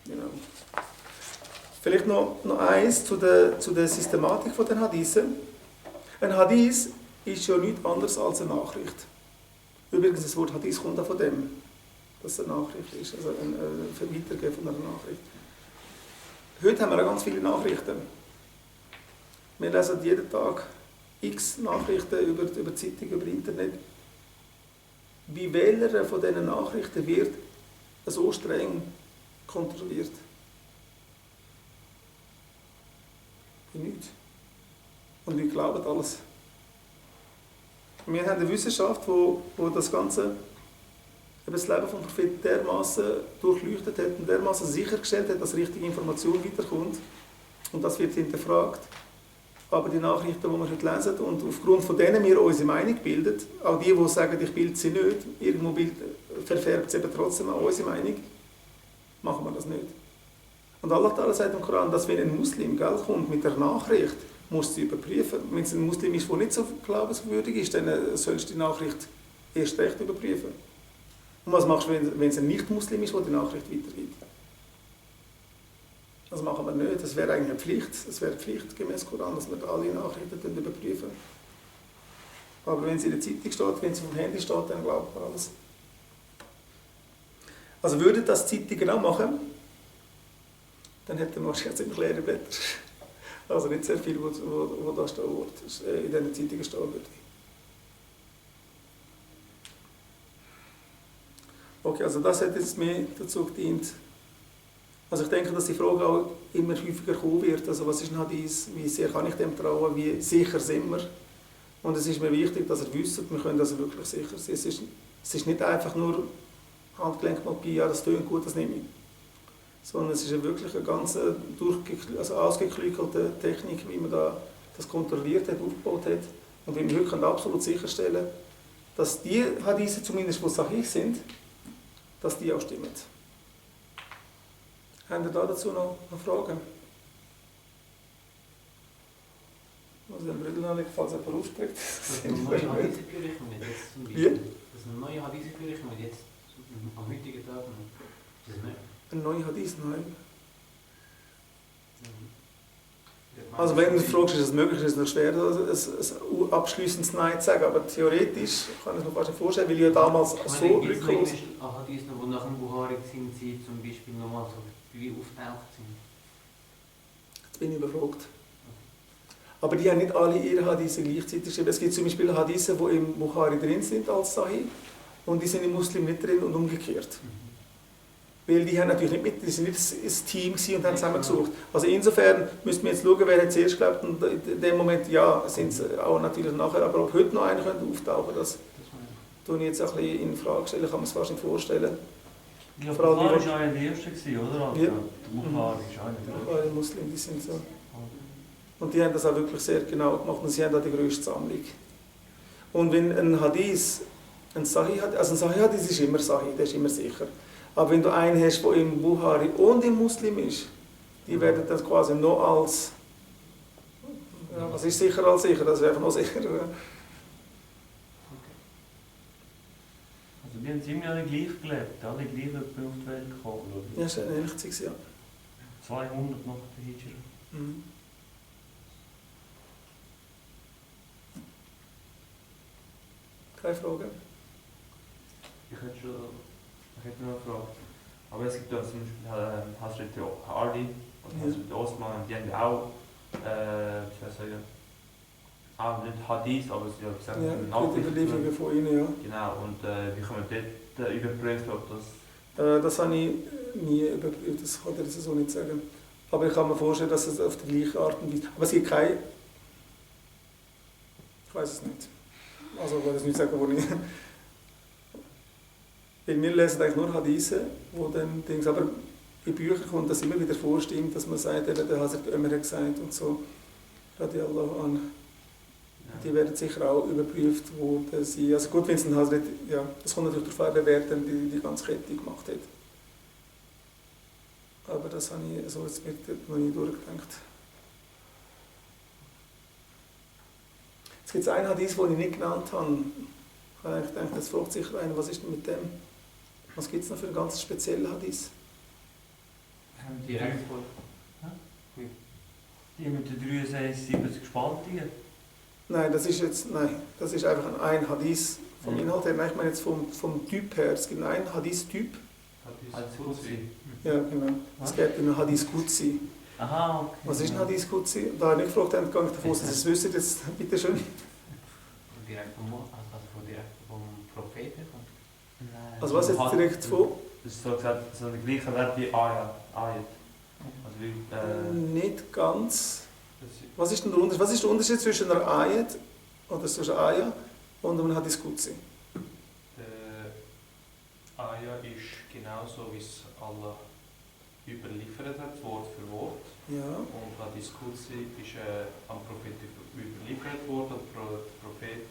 Genau. Vielleicht noch eins zu der Systematik der Hadithe. Ein Hadith ist ja nichts anderes als eine Nachricht. Übrigens, das Wort Hadith kommt auch von dem, dass es eine Nachricht ist, also ein Weitergeben von einer Nachricht. Heute haben wir auch ganz viele Nachrichten. Wir lesen jeden Tag x Nachrichten über Zeitung, über Internet. Bei welcher von diesen Nachrichten wird so streng kontrolliert? Bei nichts. Und wir glauben alles. Wir haben eine Wissenschaft, wo das Ganze, das Leben des Propheten dermaßen durchleuchtet hat und dermaßen sichergestellt hat, dass richtige Information weiterkommt. Und das wird hinterfragt. Aber die Nachrichten, die wir heute lesen, und aufgrund von denen wir unsere Meinung bilden, auch die sagen, ich bilde sie nicht, irgendwo verfärbt sie eben trotzdem auch unsere Meinung, machen wir das nicht. Und Allah sagt im Koran, dass wenn ein Muslim kommt mit der Nachricht, musst du sie überprüfen. Wenn es ein Muslim ist, der nicht so glaubenswürdig ist, dann sollst du die Nachricht erst recht überprüfen. Und was machst du, wenn es ein Nicht-Muslim ist, der die Nachricht weitergibt? Das machen wir nicht. Das wäre eigentlich eine Pflicht. Es wäre Pflicht gemäß Koran, dass wir alle Nachrichten überprüfen. Aber wenn sie in der Zeitung steht, wenn sie vom Handy steht, dann glaubt man alles. Also würde das Zeitungen auch machen, dann hätten wir wahrscheinlich ziemlich leere Blätter. Also nicht sehr viel, wo da in diesen Zeitungen stehen würde. Okay, also das hat jetzt mehr dazu gedient. Also ich denke, dass die Frage auch immer häufiger kommen wird. Also was ist ein Hadith? Wie sehr kann ich dem trauen? Wie sicher sind wir? Und es ist mir wichtig, dass ihr wisst, wir können also wirklich sicher sein. Es ist nicht einfach nur Handgelenkmagie, ja, das tönt gut, das nehme ich. Sondern es ist wirklich eine ganz ausgeklügelte Technik, wie man das kontrolliert hat, aufgebaut hat. Und wie wir heute absolut sicherstellen können, dass die Hadithe, zumindest die Sahih sind, dass die auch stimmen. Haben Sie dazu noch Fragen? Also den Brüder noch nicht, falls jemand ausspricht. Das sind neue Hadithe gerechnet jetzt zum Beispiel. Das sind neue Hadithe gerechnet jetzt am heutigen Tag. Das ist nicht. Ein neuer Hadith, nein. Also wenn du fragst, ist es möglich, ist es noch schwer, ein abschliessendes Nein zu sagen, aber theoretisch kann ich mir fast nicht vorstellen, weil ich ja damals so rücklos... Hadith, die nach dem Buhari sind, sie zum Beispiel nochmal so wie auftaucht sind. Jetzt bin ich überfragt. Aber die haben nicht alle ihre Hadithe gleichzeitig geschrieben. Es gibt zum Beispiel Hadithe, die im Bukhari drin sind als Sahih und die sind im Muslim nicht drin und umgekehrt. Weil die haben natürlich nicht mit, die sind nicht ein Team und haben zusammen gesucht. Also insofern müssten wir jetzt schauen, wer hat zuerst geglaubt und in dem Moment, ja, sind sie auch natürlich nachher, aber ob heute noch einer auftauchen könnte, das tue ich jetzt ein bisschen in Frage stellen, kann man es fast nicht vorstellen. Ja, Bukhari war einer der Ersten, oder? Ja. Bukhari ist einer der Ersten. Alle Muslimen, die sind so. Und die haben das auch wirklich sehr genau gemacht und sie haben auch die grösste Sammlung. Und wenn ein Hadith, ein Sahih Hadith, also ein Sahih Hadith ist immer Sahih, das ist immer sicher. Aber wenn du einen hast, der im Bukhari und im Muslim ist, die werden dann quasi noch als, ja, was ist sicher als sicher, das wäre noch sicher. Also die haben ziemlich alle gleich gelebt, alle gleich auf die Welt gekommen. Ja, das ist ähnlich, ja. 200 nach der Hijra. Mhm. Keine Frage? Ich hätte noch eine Frage. Aber es gibt ja zum Beispiel Hazrat Ali und Hazrat Osman, die haben ja auch, wie soll ich sagen, auch nicht Hadith, aber sie haben gesagt, ja, die Überlieferungen von ihnen, ja. Genau, und wie kann man dort überprüfen, ob das... Das habe ich nie überprüft, das kann ich jetzt so nicht sagen. Aber ich kann mir vorstellen, dass es auf die gleiche Art und Weise... Aber es gibt keine... Ich weiß es nicht. Also ich will das nicht sagen, wo ich... Weil wir lesen eigentlich nur Hadithe, wo dann Dings, aber in Büchern kommt das immer wieder vor, stimmt, dass man sagt, der Hazrat Ömer hat gesagt und so. Radiallahu anhu. Die werden sicher auch überprüft, wo das sie. Also gut, wenn es ein Hazrat, ja, das kommt natürlich darauf an, wer dann die ganze Kette gemacht hat. Aber das habe ich so jetzt noch nie durchgedacht. Jetzt gibt es einen Hadith, den ich nicht genannt habe. Ich habe eigentlich gedacht, das fragt sicher einer, was ist denn mit dem? Was gibt es noch für einen ganz speziellen Hadith? Direkt vor. Die mit den 73 Gespaltigen? Nein, das ist einfach ein Hadith vom Inhalt her. Nein, ich meine jetzt vom Typ her. Es gibt einen Hadith-Typ. Hadith Qudsi. Ja, genau. Es gibt einen Hadith Qudsi. Aha, okay. Was ist ein Hadith Qudsi? Da habe ich nicht gefragt, dann gehe ich davon aus, dass Sie es wissen. Jetzt bitte schön. Direkt vom Propheten? Nein. Also was jetzt direkt von? Das ist so gesagt, so der gleiche Wert wie Ayat. Also wie, Nicht ganz. Was ist denn der Unterschied? Was ist der Unterschied zwischen einer Ayat oder zwischen Ayah und einem Hadith Qudsi? Der Ayah ist genauso, wie es Allah überliefert hat, Wort für Wort. Ja. Und Hadith Qudsi ist am Propheten überliefert worden und der Prophet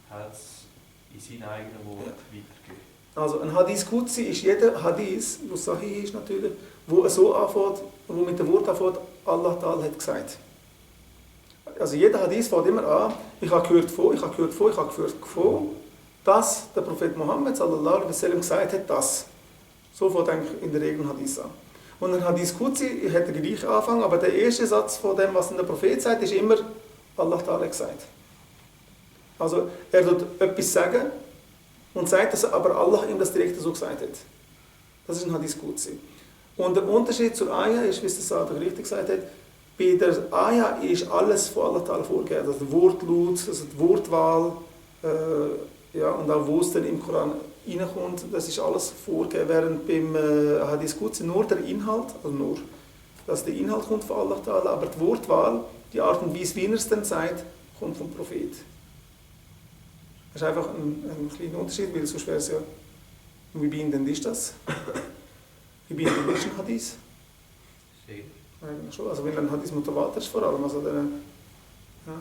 hat es in seinen eigenen Worten weitergegeben. Also ein Hadith Qudsi ist jeder Hadith, der Sahih ist natürlich, wo so anfängt, wo mit dem Wort anfängt, Allah Ta'ala hat gesagt. Also jeder Hadith fängt immer an, ich habe gehört von, dass der Prophet Muhammad sallallahu alaihi wasallam gesagt hat, das. So fängt eigentlich in der Regel ein Hadith an. Und ein Hadith Qudsi hat den gleichen Anfang, aber der erste Satz von dem, was der Prophet sagt, ist immer, Allah Ta'ala hat gesagt. Also er wird etwas sagen und sagt, dass aber Allah ihm das direkt so gesagt hat. Das ist ein Hadith Qudsi. Und der Unterschied zur Ayah ist, wie es der Sadr richtig gesagt hat, bei der Ayah ist alles von Allah Ta'ala vorgegeben. Also der Wortlaut, also die Wortwahl, ja, und auch wo es dann im Koran reinkommt, das ist alles vorgegeben. Während beim Hadith Qudsi nur der Inhalt, also nur, dass der Inhalt kommt von Allah Ta'ala, aber die Wortwahl, die Art und Weise, wie er es dann sagt, kommt vom Prophet. Das ist einfach ein kleiner Unterschied, weil sonst wäre es ja, wie bindend ist das? Wie bindend ist ein Hadith? Sehr. Eigentlich schon. Also wenn ein Hadith mutawatir ist vor allem, also der, ja.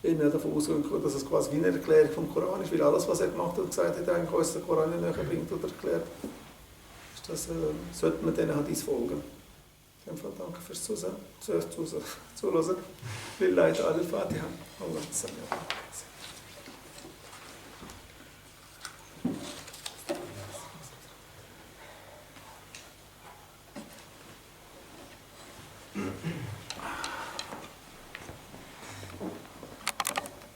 Ich bin davon ausgegangen, dass es quasi wie eine Erklärung vom Koran ist, weil alles, was er gemacht hat und gesagt hat, eigentlich uns den Koran näher bringt oder erklärt, ist das, sollte man diesen Hadith folgen. In dem Fall danke fürs Zuhören. Lillahi ta'ala al-Fatiha. Allah salli ala